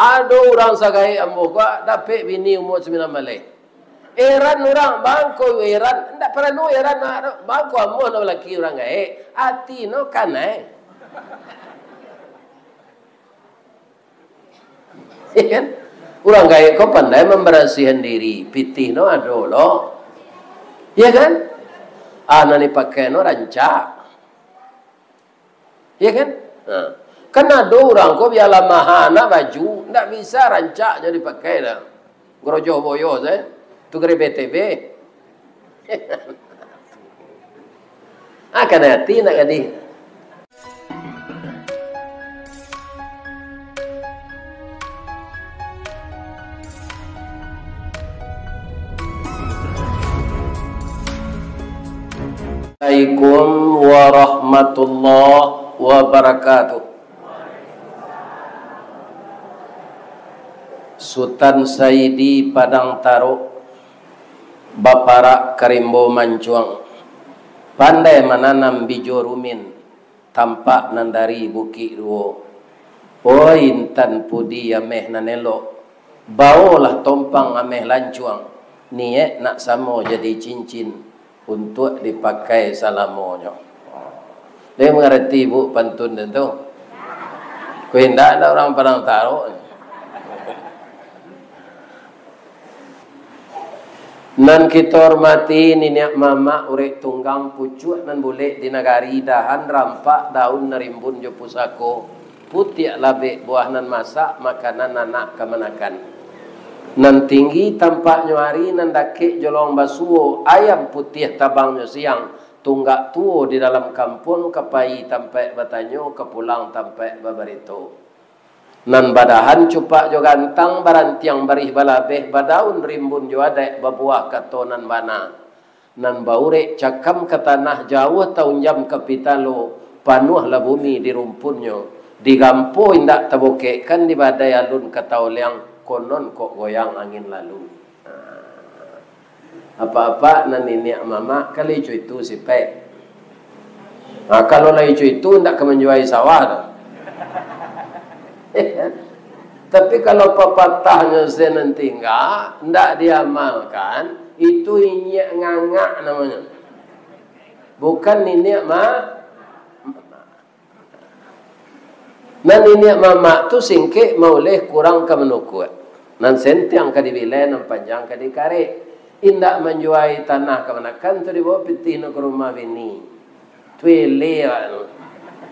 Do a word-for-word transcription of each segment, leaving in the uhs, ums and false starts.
Ado urang sagaek ambo ko dapek bini umua sambilan baleh. Eran urang, bangko eran, ndak paralu eran nak tu. Bangko ambo nak balaki urang gaek, ati no kanai. Ya kan? Urang gaek ko pandai mambarasiahan diri, pitih no ado lo. Ya kan? Ah, nan dipakai no rancak. Ya kan? Ha. Kan ado urang ko bialah maha nak baju, ndak bisa rancak jo dipakai dah. Garojoh boyo sae. Tu gari B T B. Akan ati nak gadih. Assalamualaikum warahmatullahi wabarakatuh. Sutan Saidi Padang Tarok, baparak ka rimbo mancuang, pandai mananam bijo rumin, tampak nan dari Bukik Duo. Oi intan pudi ameh nan elok, baolah tompang ameh lancuang, niaik nak samo jadi cincin, untuak dipakai salamonyo. Lai mangarati, Bu, pantun den tu? Ko indak, ndak urang Padang Tarok. Nan kito hormati niniak mamak urek tunggang pucuak nan bulek di nagari dahan rampak daun nan rimbun jo pusako, putiak labek buah nan masak makanan anak kamanakan. Nan tinggi tampaknyo ari nan dakek jolong basuo ayam putiah tabangnyo siang, tunggak tuo di dalam kampuang ka pai tampaik batanyo ka pulang tampaik babarito. Nan badahan cupak jo gantang, barantiang barih balabeh, badaun rimbun jo adaik, babuah kato nan bana. Nan baurek cakam ka tanah, jauah taunjam ka pitalo, panuahlah bumi di rumpunnyo, digampo indak tabokekkan, di badai alun ka taoliang, konon kok goyang angin lalu. Apak-apak nan niniak mamak, ka lai co itu sipek. Nah, kalau lai co itu, ndak ka manjuai sawah tu. Tapi kalau papatahnyo se nan tingga, ndak diamalkan, itu inyiak ngangak namonyo. Bukan niniak ma-, Nan niniak mamak tu singkek mauleh kurang ka manukuak. Nan sentiang ka dibilai, nan panjang ka dikarek. Indak manjuai tanah kamanakan tu dibawa pitih no ka rumah bini. Tu eleh awak tu.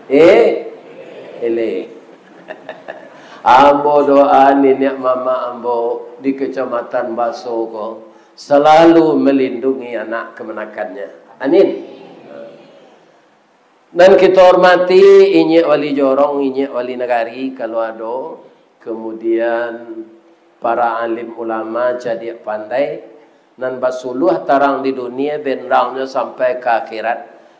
Eh? Eleh. Ambo doa niniak mamak ambo di Kecamatan Baso ko salalu malindungi anak kamanakannyo. Amin. Nan kito hormati, inyiak wali jorong, inyiak wali nagari, kalau ado, kemudian para alim ulama, cadiak pandai, nan basuluah tarang di dunia, bendangnyo sampai ka akhirat,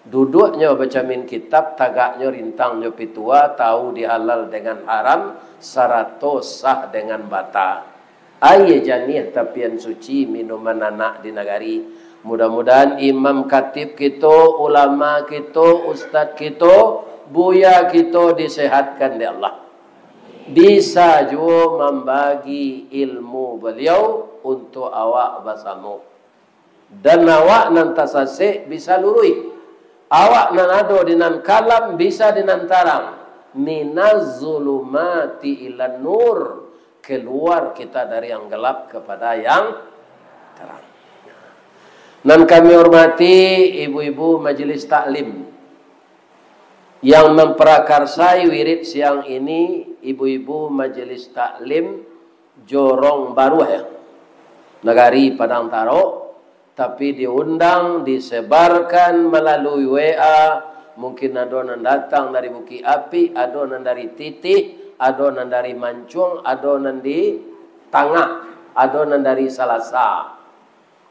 duduaknyo bacamin kitab, tagaknyo rintang jo pitua, tahu di halal dengan haram, sarato sah dengan bata. Aia janiah tapian suci, minuman anak di nagari. Mudah-mudahan imam khatib kito, ulama kito, ustad kito, buya kito disehatkan dek Allah. Bisa juo mambagi ilmu baliau untuak awak basamo. Dan awak nan tasasek bisa luruih. Awak nan ado di nan kalam bisa di nan tarang. Minaz zulumati ilan nur. Keluar kita dari yang gelap kepada yang terang. Nan kami hormati ibu-ibu majelis taklim yang memprakarsai wirid siang ini, ibu-ibu majelis taklim Jorong Baruah, ya, Nagari Padang Tarok, tapi diundang, disebarkan melalui W A, mungkin ado nan datang dari Bukik Apik, ado nan dari Titih, ado nan dari Mancuang, ado nan di Tangah, ado nan dari Salasa.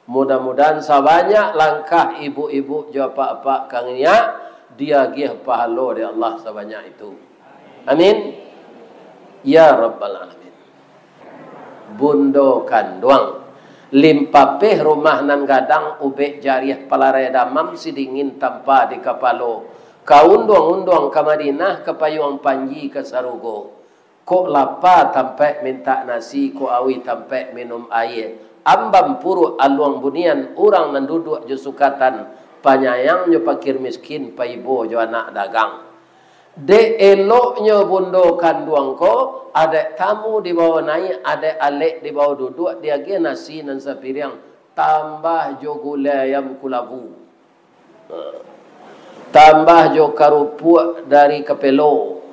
Mudah-mudahan sabanyak langkah ibu-ibu jo apak-apak kang inyiak diagiah pahalo dek Allah sabanyak itu. Amin. Ya Rabbal Alamin. Bundo kanduang, limpapeh rumah nan gadang, ubek jariah palarai damam, sidingin tampa di kapalo, ka unduang-unduang ka Madinah, ka payuang panji ka sarugo. Kok lapa tampaik mintak nasi, kok auih tampaik minum aia. Ambam puruak aluang bunian, urang nan duduak jo sukatan, panyayangnyo pakir miskin, paibo jo anak dagang. Dek eloknyo bundo kanduang ko, adaik tamu dibawo naiak, adaik alek dibawo duduak, diagiah nasi nan sapiriang, tambah jo gulai ayam kulabu. Tambah jo karupuak dari kapelo.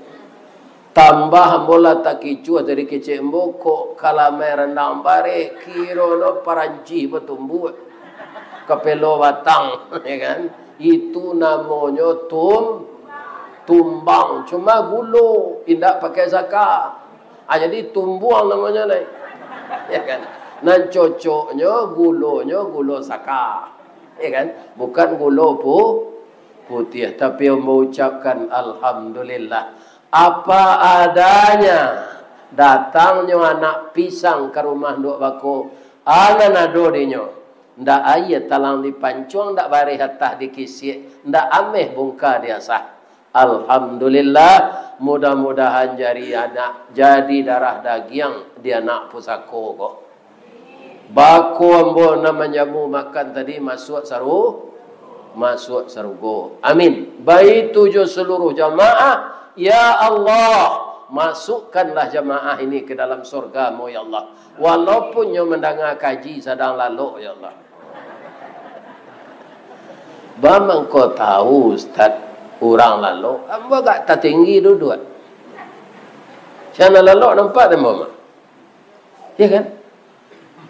Tambah ambo lah takicuah dari kecek ambo, kok kalamai randang bareh, kiro no Parancis batumbuak. Kapelo batang, ya kan? Itu namonyo tum-, tumbang. Cuma gulo, indak pakai saka. Ah, jadi tumbuang namonyo lai. Ya kan? Nan cocoknyo gulonyo gulo saka. Ya kan? Bukan gulo pu-, putiah. Tapi ambo ucapkan alhamdulillah. Apa adanya, datangnyo anak pisang ka rumah Nduak Bako, a nan ado dinyo. Ndak aia talang dipancuang, ndak bareh atah dikisiak, ndak ameh bungka diasah. Alhamdulillah, mudah-mudahan jari anak, jadi darah dagiang di anak pusako ko. Bako ambo nan manjamu makan tadi masuak saru-, masuak sarugo. Amin. Baitu jo saluruh jamaah, ya Allah, masukkanlah jamaah ini ke dalam surga-Mu, ya Allah. Walaupun nyo mandanga kaji sadang lalok, ya Allah. Bamangko tahu, Ustaz, urang lalok, ambo agak tatinggi duduak. Siang nan lalok nampak dek ambo mah. Ya kan?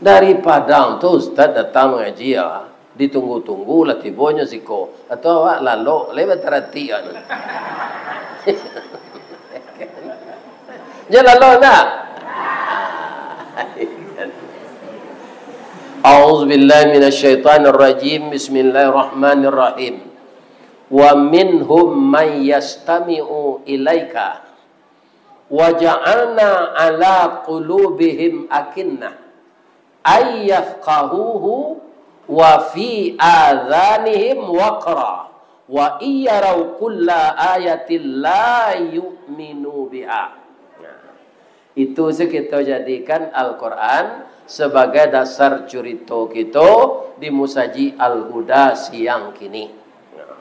Dari Padang tu Ustaz datang mangaji, ya. Ditunggu-tunggu lah tibonyo siko. Atau awak lalok, lai bataratik awak tu. Jan lalok ndak? A'udzubillahi minasyaitonirrajim. Bismillahirrahmanirrahim. Wa minhum man yastami'u ilaika. Wa ja'alna ala qulubihim akinnah ay yafqahuhu wa fi adhanihim waqra wa iyarau kulla ayatin la yu'minu biha. Nah, itu se kito jadikan Al-Quran sabagai dasar curito kito di Musajik Al-Huda siang kini. Nah,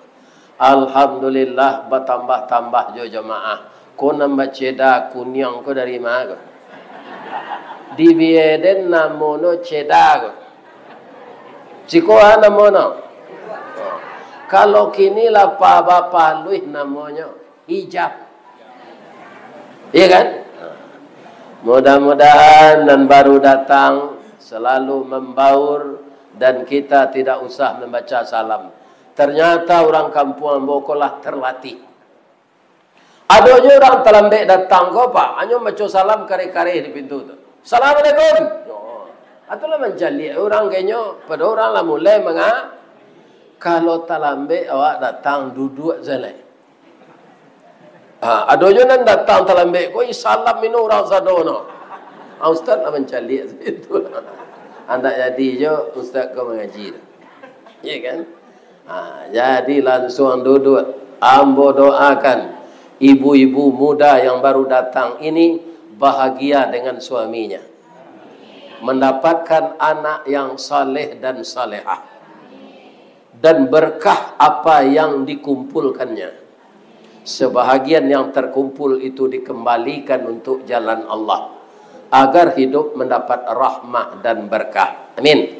alhamdulillah, batambah-tambah jo jamaah. Ko nan baceda kuniang ko dari ma ko? Di Bieden namono ceda ko. Siko a namono. Kalau kini lah pa-, bapaluih namonyo, hijab. Iya kan? Mudah-mudahan nan baru datang selalu membaur dan kita tidak usah membaca salam. Ternyata urang kampuang ambo ko lah terlatih. Ado juo urang talambek datang ko, Pak, hanyo maco salam kareh-kareh di pintu tu. "Assalamualaikum." Yo. Atulah mancaliak urang kainyo, padahal urang lah mulai manga-, kalau talambek awak datang, duduak se lai. Ha, ado juo nan datang talambek ko, "Ih, salam ino urang sado no." Ha, ustaz lah mancaliak situ. Andak jadi juo ustaz ko mangaji tu. Iya kan? Ha, jadi lansuang duduak. Ambo doakan ibu-ibu muda yang baru datang ini bahagia dengan suaminya. Mendapatkan anak yang saleh dan salehah. Dan berkah apa yang dikumpulkannya. Sebahagian yang terkumpul itu dikembalikan untuk jalan Allah, agar hidup mendapat rahmah dan berkah. Amin.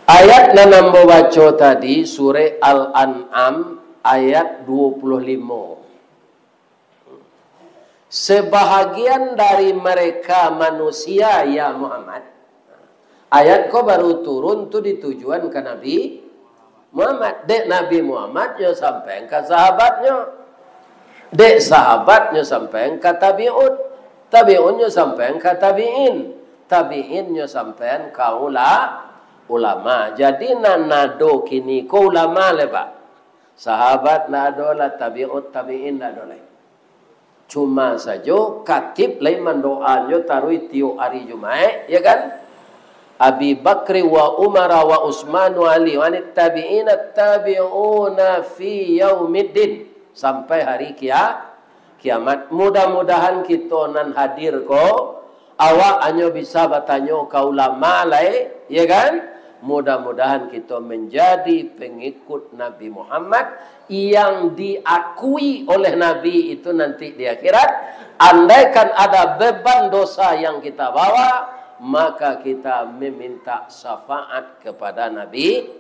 Ayat nan ambo baco tadi, surah Al-An'am, ayat dua puluh lima. Sebahagian dari mereka manusia, ya Muhammad. Ayat ko baru turun tu ditujuan ka Nabi Muhammad. Dek Nabi Muhammad nyo sampaian ka sahabatnyo. Dek sahabat nyo sampaian ka tabi'ut. Tabi'ut nyo sampaian ka tabi'in. Tabi'in nyo sampaian ka ula-, ulama. Jadi nan ado kini ko ulama lai, Pak. Sahabat ndak ado lah, tabi'ut tabi'in ndak ado lai. Cuma sajo, khatib lai mandoanyo taruih tiok ari Jumaik, ya kan? Abi Bakri wa Umara wa Usmanu Ali, wa anit tabi'ina tabi'una fi yaumiddin, sampai hari kia-, kiamat. Mudah-mudahan kito nan hadir ko, awak hanyo bisa batanyo ka ulama lai, ya kan? Mudah-mudahan kito menjadi pengikut Nabi Muhammad yang diakui oleh Nabi itu nanti di akhirat. Andaikan ada beban dosa yang kita bawa, maka kita meminta syafaat kepada Nabi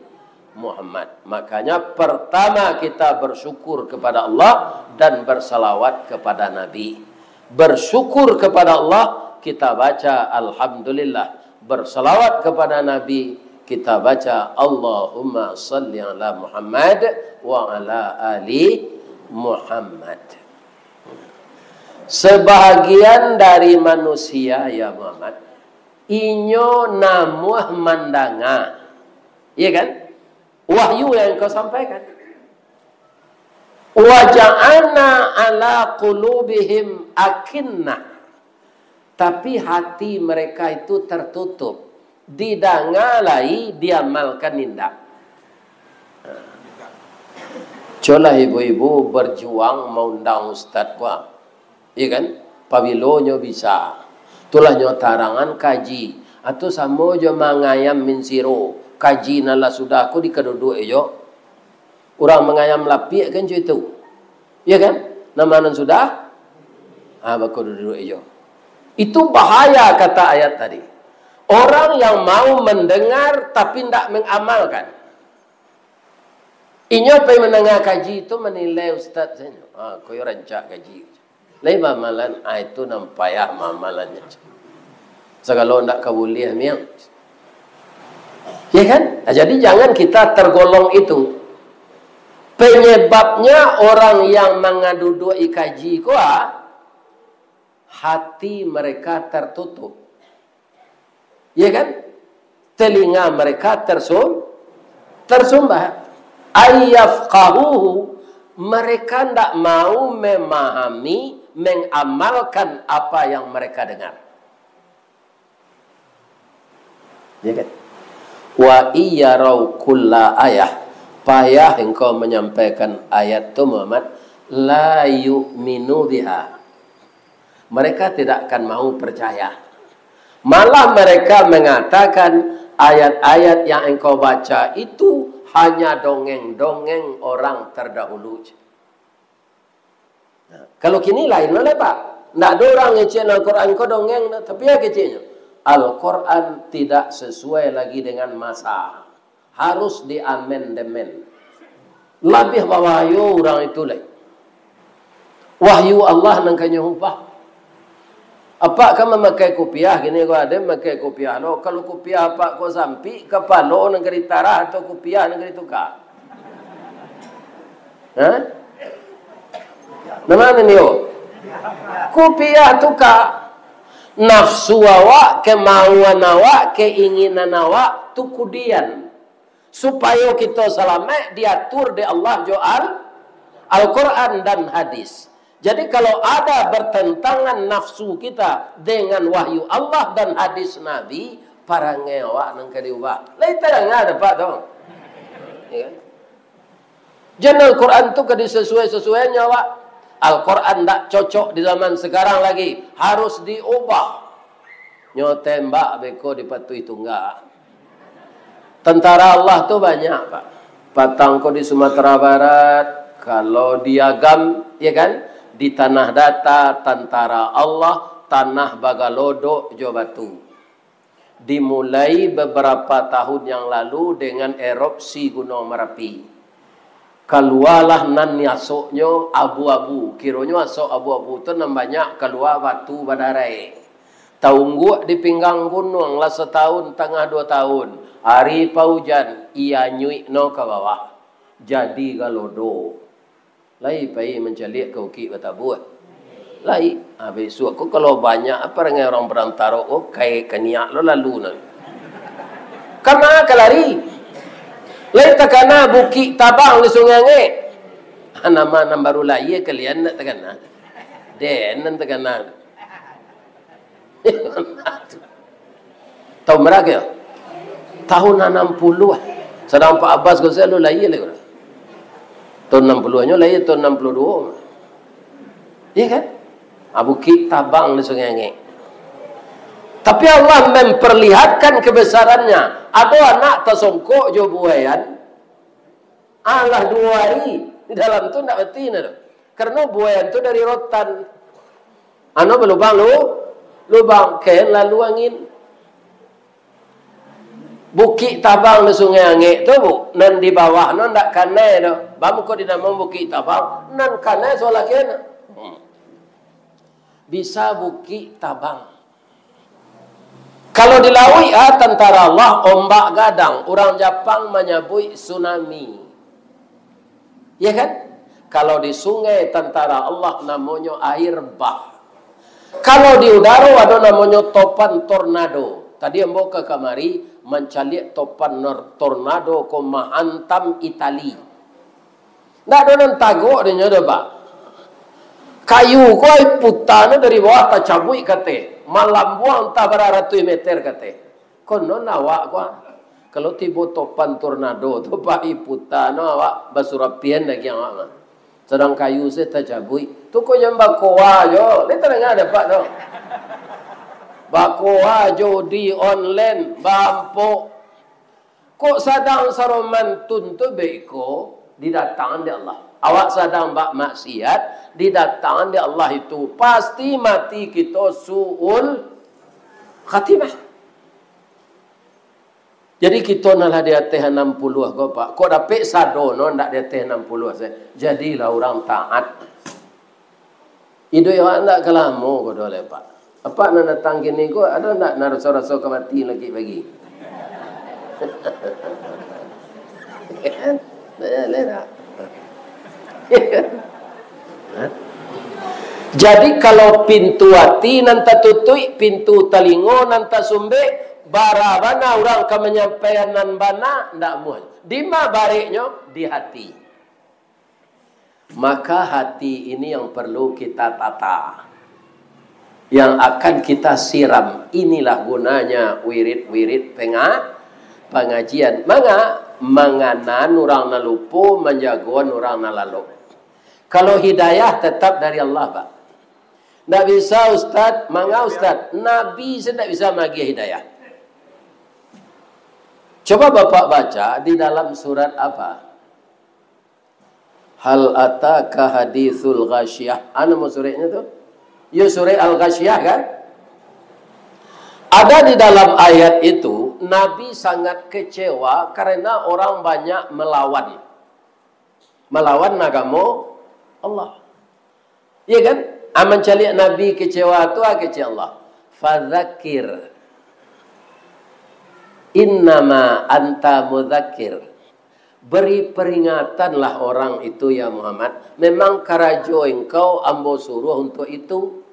Muhammad. Makanya, pertama kita bersyukur kepada Allah dan bersalawat kepada Nabi. Bersyukur kepada Allah, kita baca Alhamdulillah. Bersalawat kepada Nabi, kita baca Allahumma salli ala Muhammad wa ala ali Muhammad. Sebahagian dari manusia, ya Muhammad, inyo namuah mandanga. Iya kan? Wahyu yang Engkau sampaikan. "Wa ja'alna ala qulubihim akinnah." Tapi hati mereka itu tertutup. Didanga lai, diamalkan indak. Colah ibu-ibu berjuang maundang ustaz ko. Iya kan? Pabilo nyo bisa. Tulah nyo tarangan kaji. Atau samo jo mangayam minsiro. Kaji nan lah sudah ko dikaduduak jo. Urang mangayam lapiak kan jo itu. Iya kan? Nama nan sudah? Ah, bakaduduak jo. Itu bahaya kata ayat tadi. Orang yang mau mendengar tapi ndak mengamalkan. Inyo pai mandanga kaji tu manilai ustaz sajo. Ah, koyo rancak kaji. Lai maamalan, ah, itu nan payah maamalannyo. Sagalo ndak ka buliah miang. Ya kan? Nah, jadi jangan kita tergolong itu. Penyebabnya orang yang mangaduduak kaji ko, ah, hati mereka tertutup. Ya kan? Telinga mereka tersum-, tersumbat. Ayyafqahuhu, mereka ndak mau memahami, mengamalkan apa yang mereka dengar. Ya kan? Wa iyarau kulla ayah, payah engkau menyampaikan ayat tu, Muhammad, la yu'minu biha. Mereka tidak akan mau percaya. Malah mereka mengatakan, "Ayat-ayat yang engkau baca itu hanya dongeng-dongeng orang terdahulu." Nah, kalau kini lain lah, Pak. Ndak ada orang ngecek Al-Quran ko dongeng, nah, tapi ya keceknya. Al-Quran tidak sesuai lagi dengan masa. Harus diamandemen. Labiah babahayo urang itu lai. Wahyu Allah nan kanyo ubah. Apak kan mamakai kupiah, kini ko ado mamakai kupiah lo. Kalau kupiah apak ko sampik, kapalo nan ka ditarah atau kupiah nan ka dituka? Hah? Nama nan iyo? Kupiah tuka. Nafsu awak, kemauan awak, keinginan awak, tu kudian. Supayo kito salamaik, diatur dek Allah jo Al-, Al-Quran dan hadis. Jadi, kalau ada bertentangan nafsu kita dengan wahyu Allah dan hadis Nabi, parangai awak nan ka diubah. Lai tadanga dek apak tu? Ya. Jan Al-Quran tu ka disasuai-sasuaian nyo awak. Al-Quran ndak cocok di zaman sekarang lagi. Harus diubah. Nyo tembak beko dipatuhi tungga. Tentara Allah tu banyak, Pak. Patang ko di Sumatera Barat, kalau di Agam, ya kan, di Tanah Datar, tentara Allah, tanah bagalodok jo batu. Dimulai beberapa tahun yang lalu dengan erupsi Gunung Merapi. Kalualah nan asoknyo abu-abu. Kironyo asok abu-abu tu nan banyak kalua batu badarai. Taungguak di pinggang gunuang lah satahun tangah duo tahun. Ari paujan, ianyuik no ka bawah. Jadi galodo. Lai pai mancaliak ka Bukik Batabuah? Lai. Ah, bisuak ko kalau banyak parangai urang Padang Tarok ko, kai kaniak lo lalu nan. Kama ka lari? Lai takana Bukik Tabang di Sungai Angek? Ah, nama nan baru lahia kalian ndak takana. Den nan takana. Tahun bara ko? Tahun anam puluah. Sadang Pak Abbas ko selalu lahia lai. Tahun anam puluahnyo lahia tahun anam puluah duo. Iya kan? Ah, Bukik Tabang di Sungai Angek. Tapi Allah memperlihatkan kebesarannya. Ado anak tasongkok jo buaian, alah duo ari, di dalam tu ndak mati nah tu. Karena buaian tu dari rotan. Anu balubang lu, lubang, ken lalu angin. Bukik Tabang di Sungai Angek tu, Bu, nan di bawah no ndak kanai doh. Bamuko dinamo Bukik Tabang, nan kanai solah ken. Hmm. Bisa Bukik Tabang. Kalau di lauik, ah, tantara Allah, ombak gadang, urang Japang manyabuik tsunami. Ya kan? Kalau di sungai, tantara Allah, namonyo air bah. Kalau di udaro, ado namonyo topan tornado. Tadi ambo ka kamari mancaliak topan nor-, tornado ko mahantam Itali. Ndak ado nan tagok dinyo doh, Pak. Kayu ko ai puta no dari bawah tacabuik ka ateh, malambuang antah bara ratuih meter ka ateh. Konon awak ko, ah, kalau tibo topan tornado tu, Pak, ai puta no awak basurapian dagiang awak mah. Sadang kayu se tacabuik. Tu ko jan bakoa jo. Lai tadanga dek Apak tu? Bakoa, judi online, bampok. Kok sadang saroman tun tu beko, didatangan dek Allah. Awak sadang bamaksiat, didatangan dek Allah itu. Pasti mati kito su'ul khatimah. Jadi kito nan lah di ateh anam puluah ko, Pak. Kok dapek sado no ndak di ateh anam puluah se. Jadilah urang taat. Iduik awak ndak ka lamo ko doh lai, Pak. Apak nan datang kini ko, ado ndak nan raso-raso ka mati lagi pagi? Ndak jaleh ndak? Jadi, kalau pintu ati nan tatutuik, pintu talingo nan tasumbek, bara bana urang ka manyampaian nan bana, ndak amuah. Dima bareknyo? Di hati. Maka hati ini yang perlu kita tata, yang akan kita siram. Inilah gunanya wirid-wirid penga-, pangajian. Manga-, manganan urang nan lupo, manjagoan urang nan lalok. Kalau hidayah tetap dari Allah, Pak. Ndak bisa, Ustaz. Manga, Ustaz? Nabi se ndak bisa magiah hidayah. Coba Bapak baca di dalam surat apa? Hal ataka haditsul ghasyiyah. Anu mau sureknyo tu? Yo, surek Al-Ghasyiyah, kan? Ada di dalam ayat itu, Nabi sangat kecewa karena orang banyak melawan. Malawan agamo Allah. Iya kan? Ah, mancaliak Nabi kecewa tu, ah, kecek Allah. Fadzakir. Innama anta mudzakir. Beri peringatanlah orang itu, ya Muhammad. Memang karajo engkau ambo suruh untuk itu.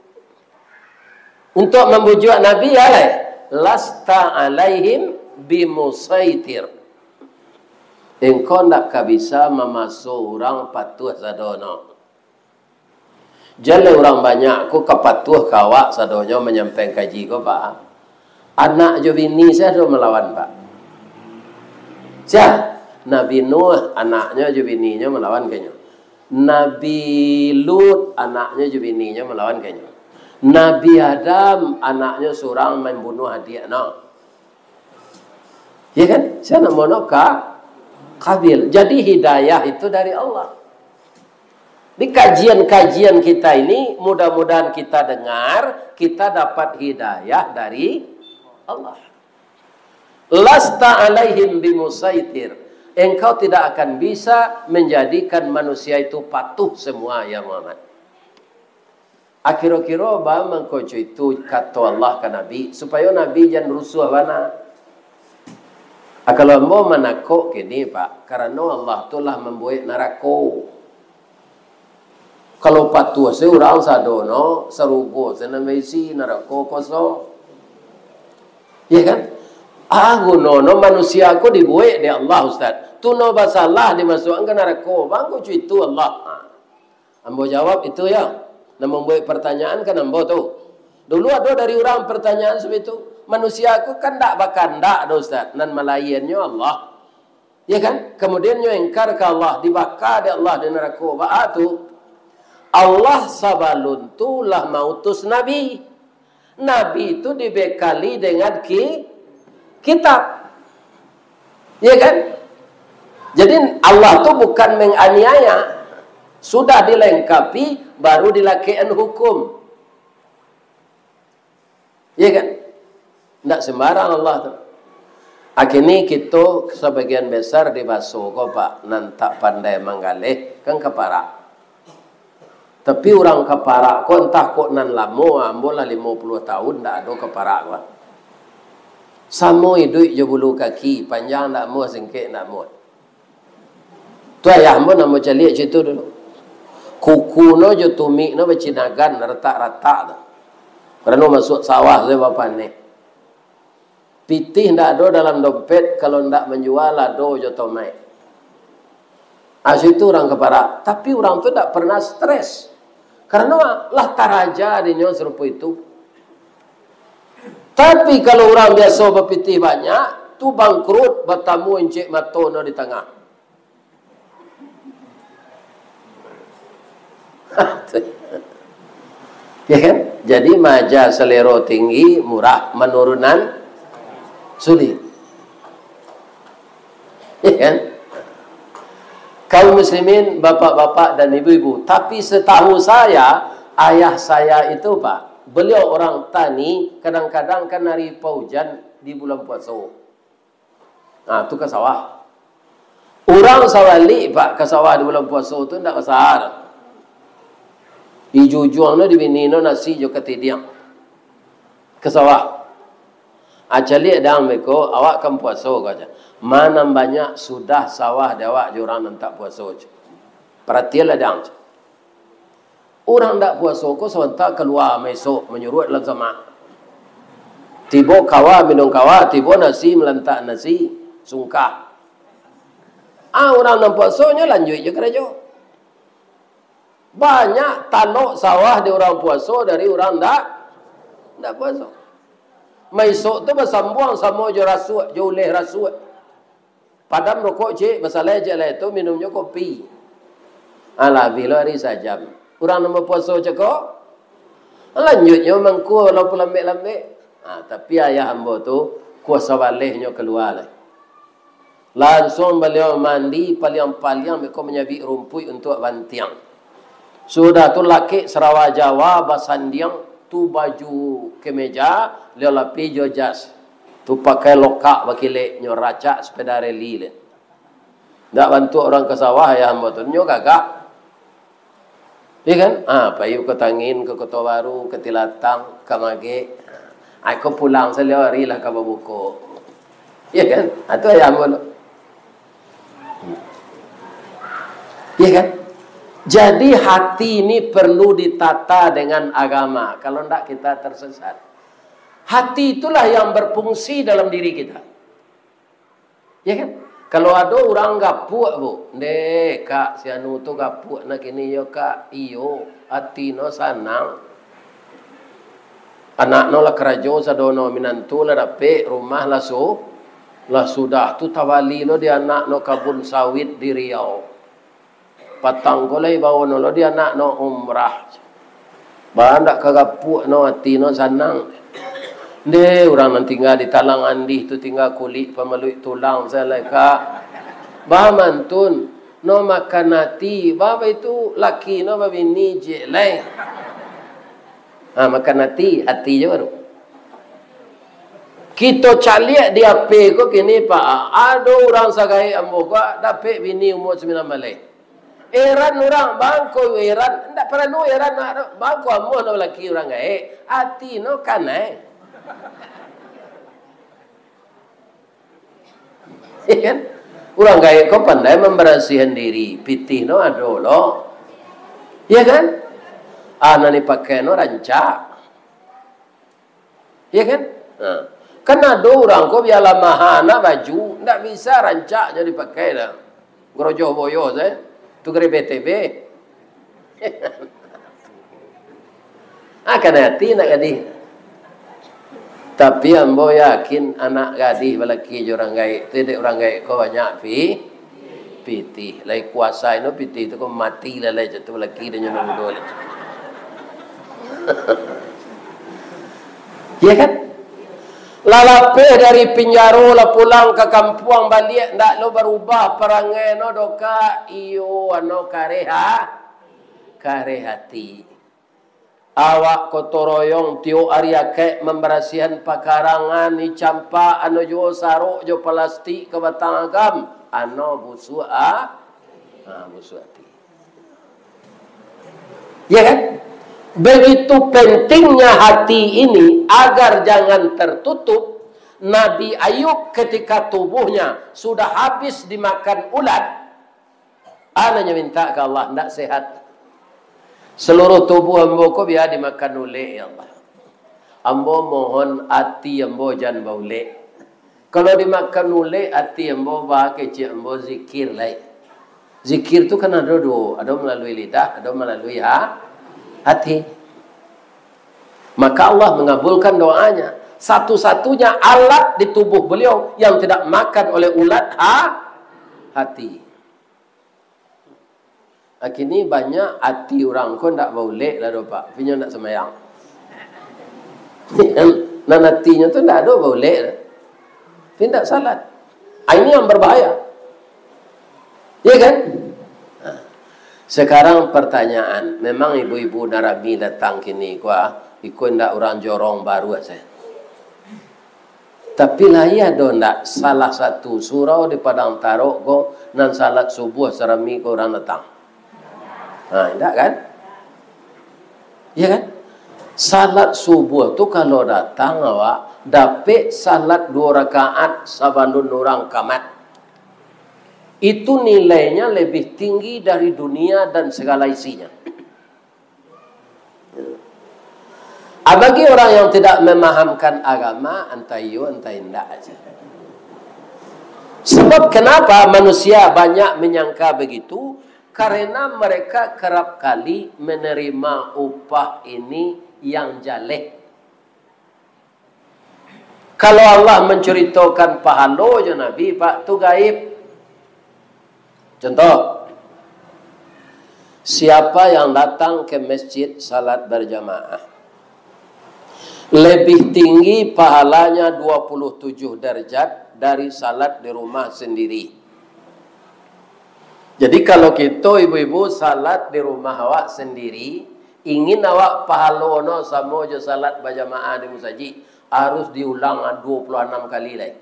Untuk mambujuak Nabi, ya, lai. Lasta alaihim bimusaitir. Engkau ndak ka bisa mamaso urang patuah sadono. Jan lai urang banyak ko ka patuah ka awak sadonyo manyampaian kaji ko, Pak. Anak jo bini sia do malawan, Pak? Sia? Nabi Nuh, anaknyo jo bininyo malawan ka inyo. Nabi Lut, anaknyo jo bininyo malawan ka inyo. Nabi Adam, anaknyo surang mambunuah adiaknyo. Ya kan? Sia namonyo Ka-, Kabil. Jadi, hidayah itu dari Allah. Di kajian-kajian kita ini, mudah-mudahan kita dengar, kita dapat hidayah dari Allah. Lasta alaihim bimusaitir. Engkau tidak akan bisa menjadikan manusia itu patuh semua, ya Muhammad. Akiro-kiro ba mangko co itu kato Allah ka Nabi, supayo Nabi jan rusuah bana. Ah, kalau ambo manakok kini, Pak, karano Allah tu lah mambuek narako. Kalau patuah se urang sadono, sarugo se nan baisi, narako kosong. Ya kan? Ah, gunono manusia ko dibuek dek Allah, Ustaz. Tu no basalah dimasuakkan ka narako. Mangko co itu Allah. Ha. Ambo jawab itu, ya. Nan mambuek pertanyaan kan ambo tu. Dulu ado dari urang pertanyaan seperti itu. Manusia ko kan ndak bakandak doh, Ustaz. Nan malaiannyo Allah. Ya kan? Kemudian nyo engkar ka Allah, dibaka dek Allah di narako. Baa tu? Allah sabalun tu lah mautus nabi. Nabi tu dibekali dengan ki-, kitab. Ya kan? Jadi Allah tu bukan menganiaya. Sudah dilengkapi, baru dilakekkan hukum. Iya kan? Ndak sembarang Allah tu. Akhirnya kita sebagian besar di baso ko, Pak, nan tak pandai manggaleh, kan ka parak. Tapi urang ka parak ko, entah kok nan lamo, ambo lah limo puluah tahun ndak ado ka parak ko. Samo iduik jo bulu kaki, panjang ndak muah, singkek ndak muah. Tu ayah ambo namo caliak situ dulu. Kuku no jo tumik no bacinagan, ratak-ratak tu. Karano masuak sawah tu bapaneh. Pitih ndak ado dalam dompet, kalau ndak manjual lado jo tomaik. Ah, situ urang ka parak. Tapi urang tu ndak pernah stres. Karano lah taraja dinyo sarupo itu. Tapi kalau urang biaso bapitih banyak, tu bangkrut, batamu incek mato no di tangah. Ya kan? Jadi maaja salero tinggi, murah, manurunan sulit. Ya kan? Kaum muslimin, bapak-bapak dan ibu-ibu, tapi setahu saya, ayah saya itu, Pak, beliau orang tani, kadang-kadang kan hari paujan di bulan puaso. Nah, tu ka sawah. Urang sabalik, Pak, ka sawah di bulan puaso tu ndak masalah. Dijujuang no, dibini no nasi jo katidiang. Ka sawah. Ah, caliak dang beko, awak kan puaso, ko aja. Ma nan banyak sudah sawah di awak jo urang nan tak puaso, cek. Paratianlah dang, cek. Urang ndak puaso ko sabanta kalua maisok manyuruak dalam samak. Tibo kawa minum kawa, tibo nasi malantak nasi, sungkah. Ah, urang nan puaso nyo lanjuik jo karajo. Banyak talok sawah di urang puaso dari urang ndak, ndak puaso. Maisok tu basambuang samo jo rasuak, jo uleh rasuak. Padam rokok, cek, basalai cek lai tu, minumnyo kopi. Alah, bilo ari sajam. Urang nan bapuaso cako, lanjuiknyo mangko walaupun lambek-lambek. Ha, tapi ayah ambo tu, kuaso balehnyo kalua lai. Lansuang baliau mandi, paliang-paliang beko manyabik rumpuik untuak bantiang. Sudah tu lakek sarawa Jawa, basandiang, tu baju kemeja, liau lapih jo jas. Tu pakai lokak bakilek, nyo racak sepeda reli le. Ndak bantuak urang ka sawah, ayah ambo tu, nyo gagah. Ya kan? Ha, payu ka Tangin, ka Koto Baru, ka Tilatang, ka Magek. Ha, ko pulang saliau ari lah ka babuko. Ya kan? Ha, tu ayah ambo tu. Ya kan? Jadi hati ini perlu ditata dengan agama. Kalau ndak kita tersesat. Hati itulah yang berfungsi dalam diri kita. Ya kan? Kalau ado urang gapuak, Bu, "Ndeh, Kak, si anu tu gapuak nak kini yo, Kak." Iyo, ati no sanang. Anak no lah karajo sadono, minantu lah dapek, rumah lah su-, lah sudah tu tawali lo di anak no kabun sawit di Riau. Patang ko lai bawo no lo di anak no umrah. Ba ndak ka gapuak no, ati no sanang. Ndeh, urang nan tingga di Talang Andih tu tingga kulik pamaluik tulang sajo lai, Kak. Ba mantun, no makan ati, ba baitu laki no babini ciek lai. Ha, makan ati, ati jo baru. Kito caliak di H P ko kini, Pak. Ado urang sagaek ambo ko dapek bini umua sambilan baleh. Eran urang, bangko eran. Ndak paralu eran, bangko ambo no laki urang gaek. Ati no kanai. Ya kan? Urang gaek ko pandai mambarasiahan diri, pitih no ado lo. Ya kan? Ah, nan dipakai no rancak. Ya kan? Nah, kan ado urang ko bialah maha nak baju, ndak bisa, rancak jo dipakai dah. Garojoh boyo sajo. Tu gare B T B. Akan ati nak gadih. Tapi ambo yakin anak gadih balaki jo urang gaek tu, dek urang gaek ko banyak pi-, Pitih, lai kuaso ino pitih tu ko mati lah, lai cak tu laki dan nyo mudo lah. Ya kan? Lah lapeh dari pinjaro, lah pulang ka kampuang baliak, ndak lo barubah parangai no doh, Kak. Iyo, ano kareh, ha? Kareh ati. Awak gotong royong tiok ari akaik mambarasiahan pakarangan, di campak, ano juo sarok jo palastik ka Batang Agam, ano busuak, ha? Ha, busuak ati. Ya kan? Begitu pentingnya hati ini, agar jangan tertutup, Nabi Ayub ketika tubuhnya sudah habis dimakan ulat, anaknyo minta ka Allah, ndak sehat. Seluruh tubuh ambo ko bia dimakan ulek, ya Allah. Ambo mohon ati ambo jan baulek. Kalau dimakan ulek ati ambo, bah kecek ambo zikir lai. Zikir tu kan ado duo, ado malalui lidah, ado malalui ha-, hati. Maka Allah mengabulkan doanya. Satu-satunya alat di tubuh beliau yang tidak makan oleh ulat ha-, hati. Kini banyak ati urang ko ndak baulek lah doh, Pak. Tapi nyo ndak sambayang. Nan atinyo tu ndak ado baulek lah. Tapi ndak salat. Ah, ini yang berbahaya. Ya kan? Nah, sekarang pertanyaan, memang ibu-ibu nan rami datang kini ko, ah, iko ndak urang jorong baru sajo. Tapi lah iyo ado ndak salah satu surau di Padang Tarok ko nan salat subuah sarami ko urang datang? Ha, indak kan? Iya kan? Salat subuah tu kalau datang awak, dapek salat duo rakaat sabalun urang kamat. Itu nilainya lebih tinggi dari dunia dan segala isinya. Ah, bagi orang yang tidak memahamkan agama, antah iyo, antah indak aja. Sebab kenapa manusia banyak menyangka begitu? Karena mereka kerap kali menerima upah ini yang jaleh. Kalau Allah menceritakan pahalo jo Nabi, Pak, tu gaib. Contoh, siapa yang datang ke masjid salat berjamaah, lebih tinggi pahalanya dua puluh tujuh derajat dari salat di rumah sendiri. Jadi, kalau kito ibu-ibu salat di rumah awak sendiri, ingin awak pahalo no samo jo salat bajamaah di musajik, harus diulang dua puluh anam kali lai.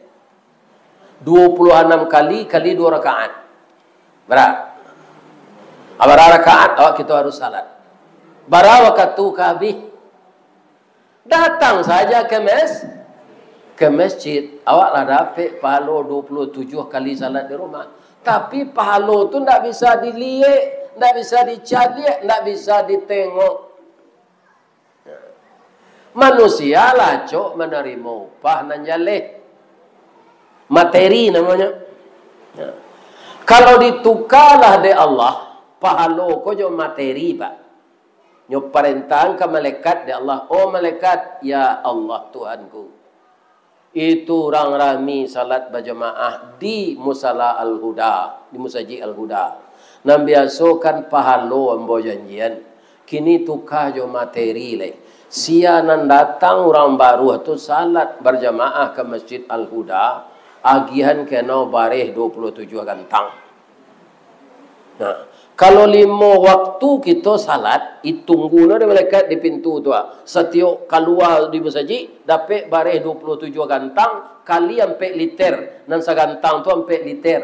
Dua puluh anam kali, kali duo rakaat. Bara? Bara rakaat awak kito harus salat? Bara wakatu ka abih? Datang saja ke mes-, ke masjid, awak lah dapek pahalo dua puluh tujuh kali salat di rumah. Tapi pahalo tu ndak bisa diliek, ndak bisa dicaliak, ndak bisa ditengok. Manusia lah acok manarimo upah nan jaleh. Materi namonyo. Kalau ditukalah dek Allah, pahalo ko jo materi, Pak. Nyo parentahan ka malaikat dek Allah, "Oh malaikat, ya Allah Tuhanku, itu urang rami salat bajamaah di Musala Al-Huda, di Musajik Al-Huda. Nan biaso kan pahalo ambo janjian, kini tuka jo materi lai. Sia nan datang urang baruah tu salat bajamaah ka Masjid Al-Huda, agiahan kena bareh dua puluh tujuah gantang." Nah, kalau limo waktu kito salat, ditunggu no dek malaikat di pintu tu, ah. Satiok kalua di musajik, dapek bareh dua puluh tujuah gantang, kali ampek liter. Nan sagantang tu ampek liter.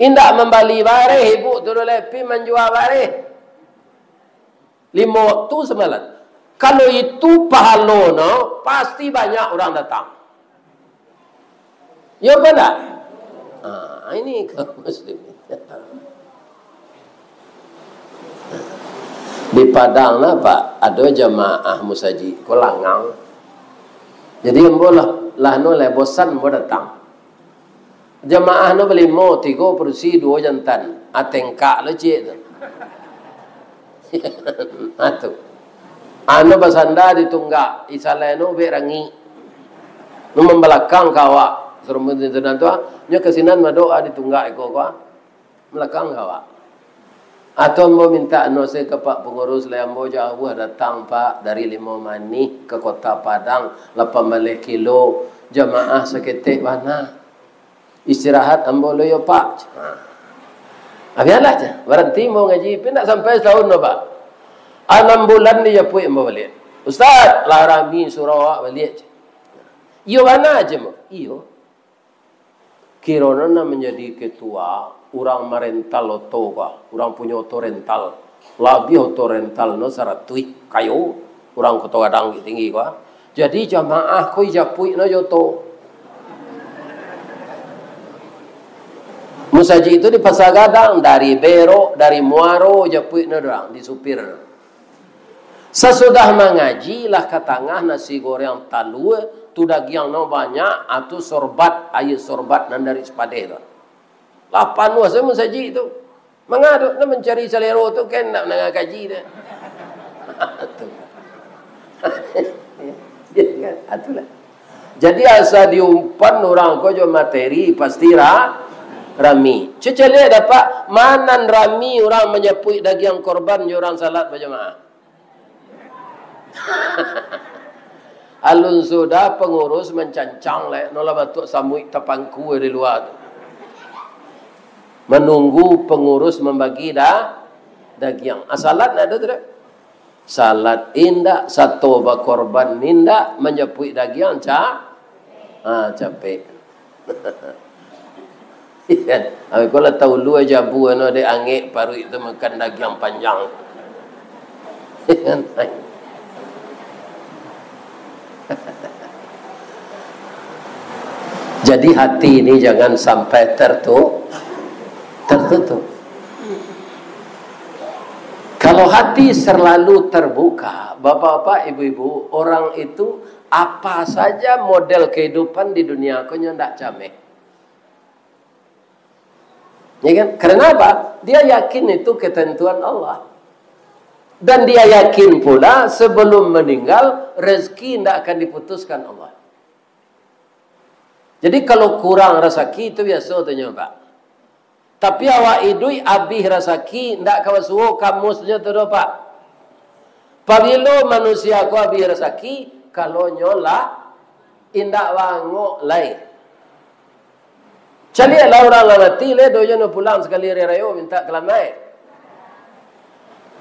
Indak mambali bareh, ibu tu doh, tapi manjua bareh. Limo waktu samalam. Kalau itu pahalo no, pasti banyak urang datang. Yo apa ndak? Ah, ini kaum muslimin. Di Padang lah, Pak, ado jamaah musajik ko langang. Jadi ambo lah, lah no lah bosan ambo datang. Jamaah no balimo, tigo padusi, duo jantan. Ah, tengkak lo ciek tu. Ah, tu. Anu basanda di tunggak, isalai no ubek rangik. Nu mambalakang ka awak. Serumbu tu, tu, tu, nyo ka sinan badoa di tunggak iko ko, ah. Balakang ka awak. Atau ambo mintak anu se ka Pak Pangurus, lai ambo jauah datang, Pak, dari Limau Manih ka Kota Padang, lapan baleh kilo, jamaah saketek bana. Istirahat ambo lo yo, Pak. Ha. Ah, bialah, ceh. Baranti ambo ngaji, tapi ndak sampai satahun doh, Pak. Anam bulan dijapuik ambo baliak. "Ustaz, lah rami surau awak baliak," ceh. "Iyo bana," ceh ambo. "Iyo." Kironyo nan manjadi ketua, urang marental oto ka, urang punyo oto rental. Labiah oto rental no saratuih, kayo, urang Koto Gadang Bukittinggi ka. Jadi jamaah ko ijapuik no jo oto. Musajik tu di Pasar Gadang, dari Berok, dari Muaro, japuik no urang, di supir. Sasudah mangaji, lah ka tangah nasi goreng talua, tu dagiang no banyak, ah, tu sorbat, aia sorbat nan dari Sipadeh tu. Lah panuah se musajik tu. Manga tu, nak mancari salero tu, kan nak mandanga kaji tu. Tu. Ya kan? Ah, itulah. Jadi, asa diumpan urang ko jo materi, pasti ra-, rami. Cecek liek dapek, manan rami urang manjapuik dagiang korban jo urang salat bajamaah. Alun sudah pangurus mancancang lai, no lah batuak samuik tapangku di lua tu. Manunggu pangurus mambagi da-, dagiang. Ah, salat ndak ado tu doh. Salat indak, sato bakorban indak, manjapuik dagiang ca-, ha, capek. Kan? Awak ko lah tahu lu aja bu, anu, dek angek paruik tu makan dagiang panjang. Kan? Jadi hati ini jangan sampai tertu-, tertutup. Kalau hati selalu terbuka, bapak-bapak, ibu-ibu, orang itu apa saja model kehidupan di dunia ko nyo ndak cameh. Ya kan? Karena apa? Dia yakin itu ketentuan Allah. Dan dia yakin pula sebelum meninggal, rezeki ndak akan diputuskan Allah. Jadi, kalau kurang rasaki, itu biaso tu nyo, Pak. Tapi awak iduik abih rasaki, ndak ka basuo kamusnyo tu doh, Pak. Pabilo manusia ko abih rasaki, kalau nyo lah indak baangok lai. Caliaklah urang lah mati, lai do nyo pulang sakali ari rayo mintak kalamai.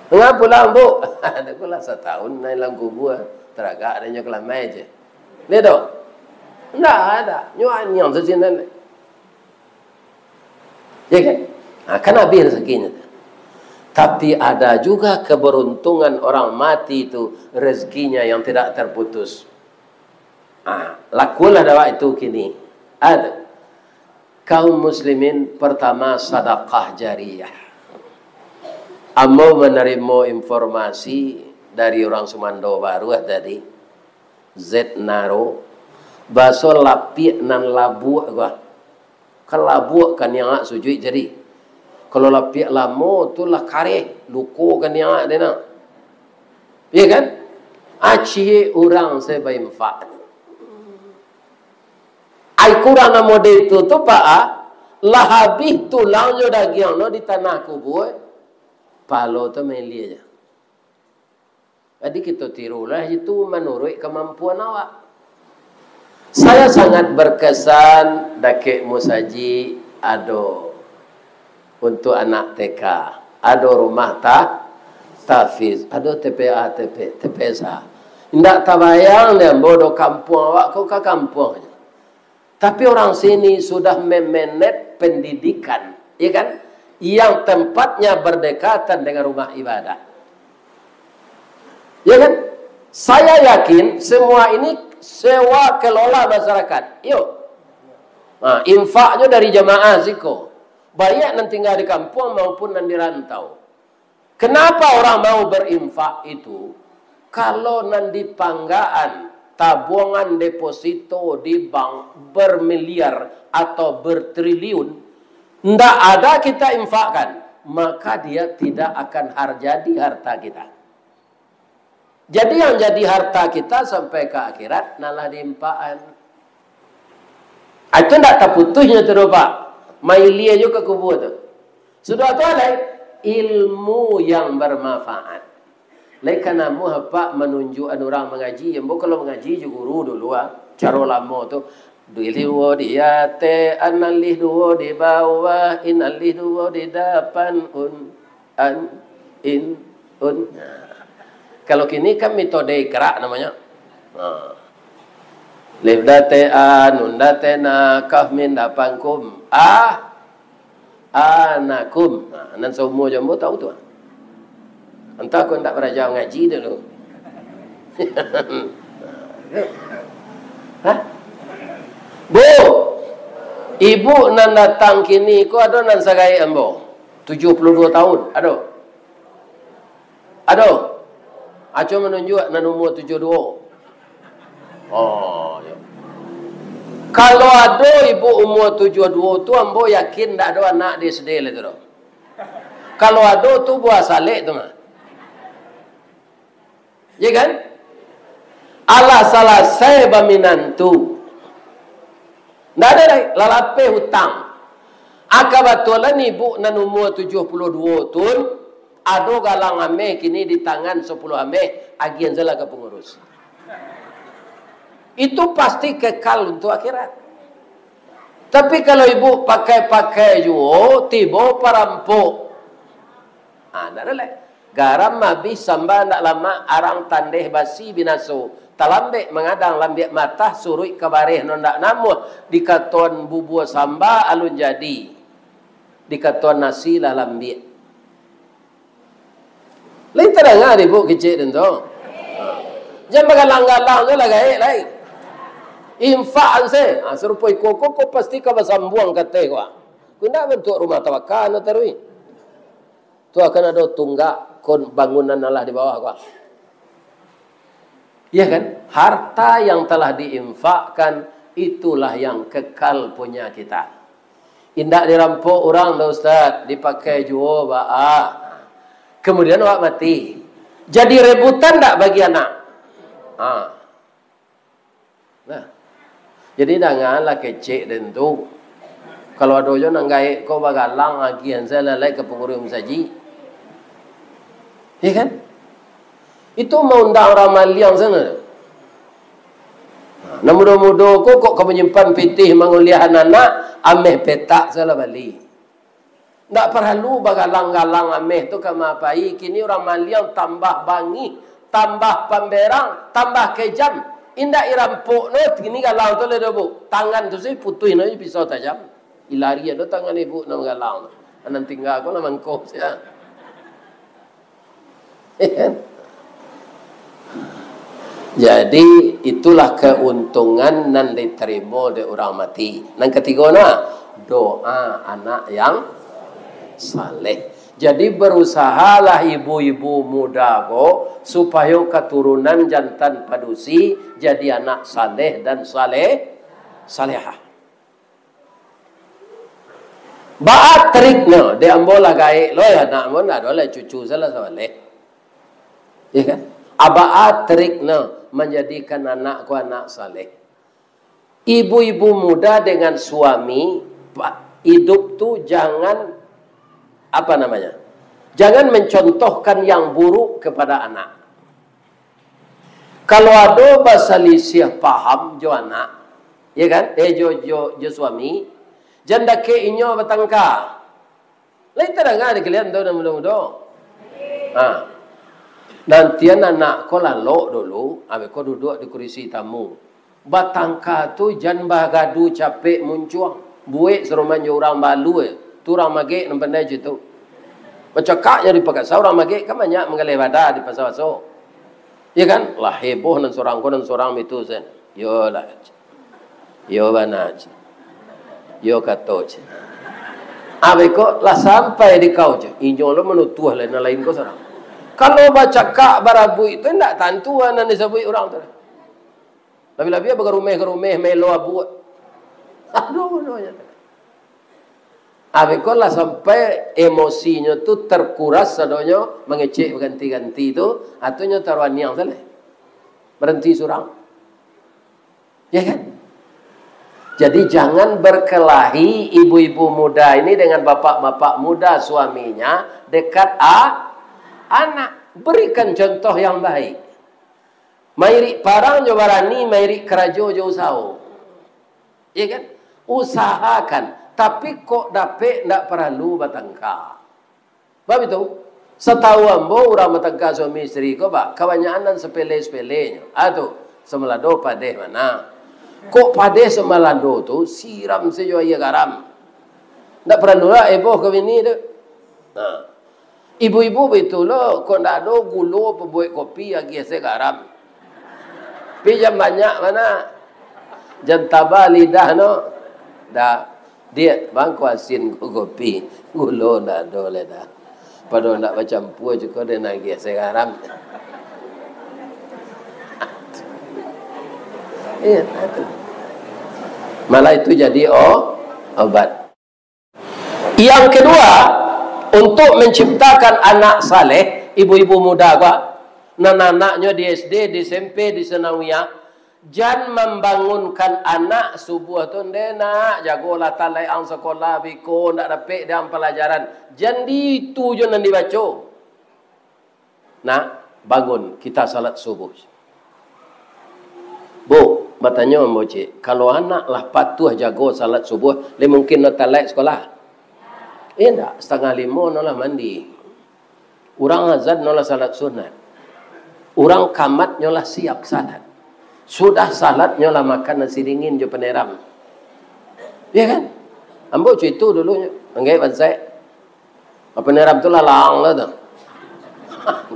Nga pulang, Bu? Ado ko lah satahun nai dalam kubua, taragak ado nyo kalamai je. Lai do? Ndak ado. Nyo aniang sasinan. Ya kan? Nah, kan abih rezekinya tu. Tapi ada juga keberuntungan orang mati tu, rezekinya yang tidak terputus. Ah, lakulah dek awak itu kini. Ada. Kaum muslimin, pertama, sadakah jariyah. Ambo manarimo informasi dari urang Sumando Baruah tadi, Z Naro, baso lapiak nan labuak ko. Kan labuak kan niangak sujuik jadi. Kalau lapiak lamo tu lah kareh, luko kan niangak dena. Iya kan? Acih urang se bainfak. Ai kurang namo de tu, tu, Pak, ah, lah habih tulang jo dagiang no di tanah kubua, palo tu mailia ja. Jadi, kito tirulah itu manuruik kamampuan awak. Saya sangat berkesan, dakek musajik ado untuk anak T K, ado rumah ta-, tahfiz, ado T P A, T P, T P S A. Indak tabayang dek ambo doh, kampuang awak ko ka kampuang. Tapi orang sini sudah memenet pendidikan, ya kan? Yang tempatnya berdekatan dengan rumah ibadah. Ya kan? Saya yakin semua ini sewa kelola masyarakat. Yuk. Nah, infaknya dari jamaah siko. Baik nan tinggal di kampung maupun nan di rantau. Kenapa orang mau berinfak itu? Kalau nan di panggaan, tabungan deposito di bank bermiliar atau bertriliun, ndak ada kita infakkan, maka dia tidak akan har-, jadi harta kita. Jadi, yang jadi harta kita sampai ke akhirat, nalah diinfakan. Ah, itu ndak taputuihnyo tu doh, Pak. Mailia jo ka kubua tu. Sudah tu, alai ilmu yang bermanfaat. Lai ka namuah apak manunjuakan urang mangaji, ambo kalau mangaji jo guru dulu, ah, caro lamo tu, alif duo di ateh, an alif duo di bawah, in alif duo di dapan, un, an, in, un. Nah. Kalau kini kan metode Iqra namonyo. Ha. Alif di ateh a, nun di ateh na, kaf mim dapan kum. A, anakum. Ha, nan saumua jo ambo tahu tu. Antah kok ndak baraja ngaji dulu. Hah? Bu, ibu nan datang kini ko ado nan sagaek ambo, tujuah puluah duo tahun, ado? Ado? Aco manunjuak nan umua tujuah duo. Oh, yo. Kalau ado ibu umua tujuah duo tu, ambo yakin ndak ado anak di S D lai tu doh. Kalau ado tu buah salek tu mah. Ya kan? Alah salasai baminantu. Ndak ado lai, lah lapeh utang. Ah, kabatulan ibu nan umua tujuah puluah duo tun, ado galang ameh kini di tangan sapuluah ameh, agiahan sajolah ka pangurus. Itu pasti kekal untuak akhirat. Tapi kalau ibu pakai-pakai juo, tibo parampok. Ah, ndak ado lai. Garam abih samba ndak lamak, arang tandeh basi binaso. Talambek mangadang lambiak matah, suruik ka bareh nan ndak namuah, dikatoan bubua samba alun jadi, dikatoan nasi lah lambiak. Lai tadanga dek ibu kecek den tu? Ha. Jan bagalang-galang tu lah gaek lai. Infak an se. Ha, sarupo iko ko, ko pasti ka basambuang ka ateh ko. Ko indak bantuak rumah tawakal no taruih. Tu akan ado tunggak kon bangunan alah di bawah ko. Iya kan? Harta yang telah diinfakkan, itulah yang kekal punya kita. Indak dirampok urang doh, Ustaz, dipakai juo baa. Kemudian awak mati. Jadi rebutan ndak bagi anak? Ha. Nah. Jadi, janganlah kecek den tu. Kalau ado jo nan gaek ko bagalang, agiahan sajolah lai ka pangurus musajik. Iya kan? Itu maundang urang maliang sajolah. Nah, nan mudo-mudo ko kok ka manyimpan pitih manguliahan anak, ameh petak sajolah bali. Ndak paralu bagalang-galang ameh tu ka ma pai. Kini urang maliang tambah bangih, tambah pamberang, tambah kejam. Indak irampok no, kini galang tu lai doh, Bu. Tangan tu se putuih no jo pisau tajam. Ilarian no tangan ibu nan galang tu. Nan tingga ko lah mangko sia. Jadi, itulah keuntungan nan ditarimo dek urang mati. Nan katigo nah, doa anak yang saleh. Jadi, berusahalah ibu-ibu muda ko, supayo katurunan jantan padusi jadi anak saleh dan saleh-, salehah. Baa triknyo, dek ambo lah gaek lo, yo, anak ambo ndak ado lai cucu, salah sabaleh. Iya kan? A, baa triknyo manjadikan anak ko anak saleh. Ibu-ibu muda dengan suami, pa-, idup tu jangan, apa namanya, jangan mencontohkan yang buruk kepada anak. Kalau ado basalisiah paham jo anak, ya kan? Eh, jo, jo, jo suami, jan dakek inyo batangka. Lai tadanga dek kalian tu, nan mudo-mudo? Ha. Nantian anak ko lalok dulu, abih ko duduak di kurisi tamu. Batangka tu jan bagadu capek muncuang. Buek saruman jo urang balua. Tu urang Magek nan pandai cam tu. Bacakak nyo di Pakasa, urang Magek kan banyak manggaleh bada di pasa-pasa. Iya kan? Lah heboh nan surang ko, nan surang mitu sen. Yo lah. Yo bana. Yo kato cam. Abih ko lah sampai di kau cam. Inyo lo manutuah lai nan lain ko surang. Kalau bacakak barabuik tu indak tantu nan disabuik urang tu. Labiah-labiah bagarumeh-garumeh, melo abuak. Aduh, aduh, ya. Abih ko lah sampai emosinyo tu terkuras sadonyo mangecek baganti-ganti tu, atunyo taruaniang salah. Baranti surang. Ya kan? Jadi, jangan berkelahi ibu-ibu muda ini dengan bapak-bapak muda suaminya dekat a-, anak. Berikan contoh yang baik. Mairik parang jo barani, mairik karajo jo usaho. Iya kan? Usahakan. Tapi kok dapek, ndak paralu batangka. Bab itu, satahu ambo, urang batangka suami isteri ko, ba, kabanyakan nan sapele-sapelenyo. Ah, tu, samalado padeh bana. Kok padeh samalado tu, siram sajo aia garam. Ndak paralu lah eboh ka bini tu. Nah. Ibu-ibu baitu lo, kok ndak ado gulo pabuek kopi, agiah se garam. Pi jan banyak bana. Jan taba lidah no. Dah. Diak, bang, ko asin ko kopi. Gulo ndak ado lai dah. Pado ndak bacampua cuko den agiah se garam. Iya, itu. Malah itu jadi o-, obat. Yang kedua, untuk menciptakan anak saleh, ibu-ibu muda ko, nan anaknyo di S D, di S M P, di sanawiyah, jan mambangunkan anak subuah tu, ndeh nak, jagolah talaik ang sakolah, biko ndak dapek dek ang palajaran. Jan di itu jo nan dibaco. Nak, bangun, kita salat subuh. Bu, batanyo ambo ciek, kalau anak lah patuah jago salat subuh, lai mungkin no talaik sakolah? Indak, satangah limo no lah mandi. Urang azan no lah salat sunat. Urang kamat nyo lah siap salat. Sudah salat nyo lah makan nasi dingin jo paneram. Iya kan? Ambo cuitu dulu nyo, anggaik bansaik. Apa ni, Arab tu lalang lah tu.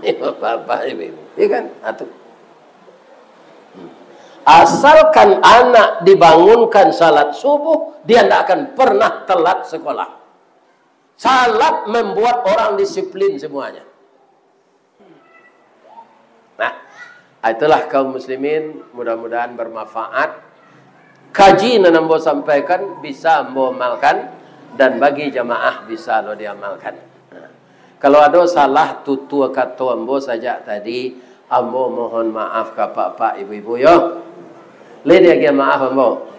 Ni apa-apa ni, Beb. Iya kan? Ah, tu. Hmm. Asalkan anak dibangunkan salat subuh, dia ndak akan pernah telat sekolah. Salat membuat orang disiplin semuanya. Nah, itulah kaum muslimin, mudah-mudahan bermanfaat. Kaji nan ambo sampaikan bisa ambo amalkan, dan bagi jamaah bisa lo diamalkan. Nah, kalau ado salah tutur kato ambo sajak tadi, ambo mohon maaf ka apak-apak, ibu-ibu, yo. Lai diagiah maaf ambo.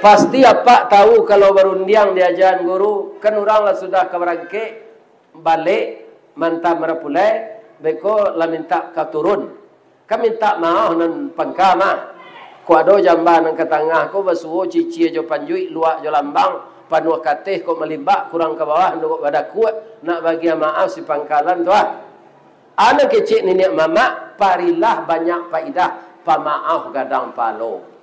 Pasti apak tahu kalau barundiang di ajaan guru, kan urang lah sudah ka barangkek, balek, mantah marapulai, beko lah mintak ka turun. Kan mintak maoh nan pangka mah. Kok ado jamba nan ka tangah ko basuo cicia jo panjuik, luak jo lambang, panuah kateh kok malimbak, kurang ka bawah, nduruak badakuak, nak bagian maaf si pangkalan tu ah. Anak kecek niniak mamak, parilah banyak paidah, pamaoh gadang palo.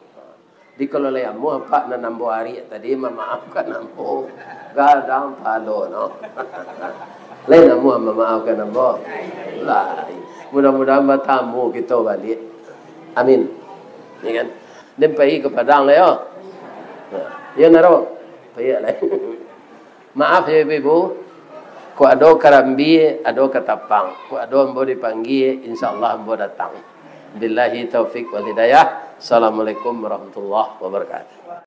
Di kalau lai amuah, Pak, nan ambo ariak tadi mamaafkan ambo. Gadang palo no. Lai amuah mamaafkan ambo. Lai. Mudah-mudahan batamu kito baliak. Amin. Ya kan? Den pai ka Padang lah yo. Nah, yo naro. Pai lai. Maaf yo, ibu-ibu. Kok ado karambia, ado katapang. Kok ado ambo dipanggia, insya Allah ambo datang. Billahi taufik wal hidayah. Assalamualaikum warahmatullahi wabarakatuh.